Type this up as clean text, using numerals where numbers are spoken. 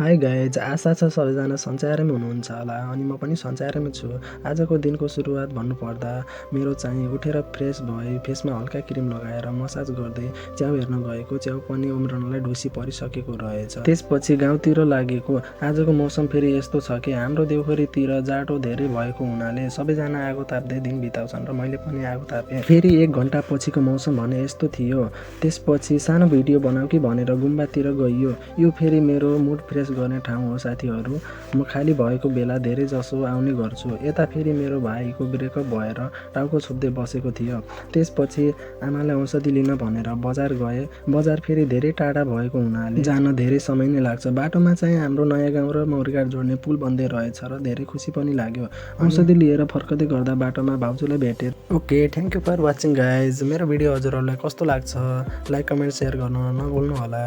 Hi guys, आशा छ सबैजना सन्चैमा हुनुहुन्छ होला अनि म पनि सन्चैमा छु। आजको दिनको सुरुवात भन्नुपर्दा मेरो चाहिँ उठेर फ्रेस भई फेसमा हल्का क्रिम लगाएर मसाज गर्दै च्याउ हेर्न गएको। च्याउ पनि उम्रनलाई ढुसी परिसकेको रहेछ। त्यसपछि गाउँतिर लागेको। आजको मौसम फेरि यस्तो छ कि हाम्रो देउखरीतिर जाडो धेरै भएको हुनाले सबैजना आगो ताप्दै दिन बिताउँछन् र मैले पनि आगो तापेँ। फेरि 1 घण्टा पछिको मौसम भने यस्तो थियो। त्यसपछि सानो भिडियो बनाऊ कि भनेर गुम्बातिर गइयो। यो फेरि मेरो मुड फ्रेस गर्ने ठाउँ हो साथीहरू। म खाली भएको बेला धेरै जसो आउने गर्छु। यता फेरि मेरो भाइको ब्रेकअप भएर टाउको छोप्दै बसेको थियो। त्यसपछि आमालाई औषधि लिन भनेर बजार गए। बजार फेरि धेरै टाढा भएको हुनाले जान धेरै समय नै लाग्छ। बाटोमा चाहिँ हाम्रो नयाँ गाउँ र मौरीघाट जोड्ने पुल बन्दै रहेछ र धेरै खुसी पनि लाग्यो। औषधि लिएर फर्कदै गर्दा बाटोमा भाउजूलाई भेटेँ। Okay, thank you for watching guys. मेरो भिडियो हजुरहरूलाई कस्तो लाग्छ लाइक कमेन्ट सेयर गर्न नभुल्नु होला।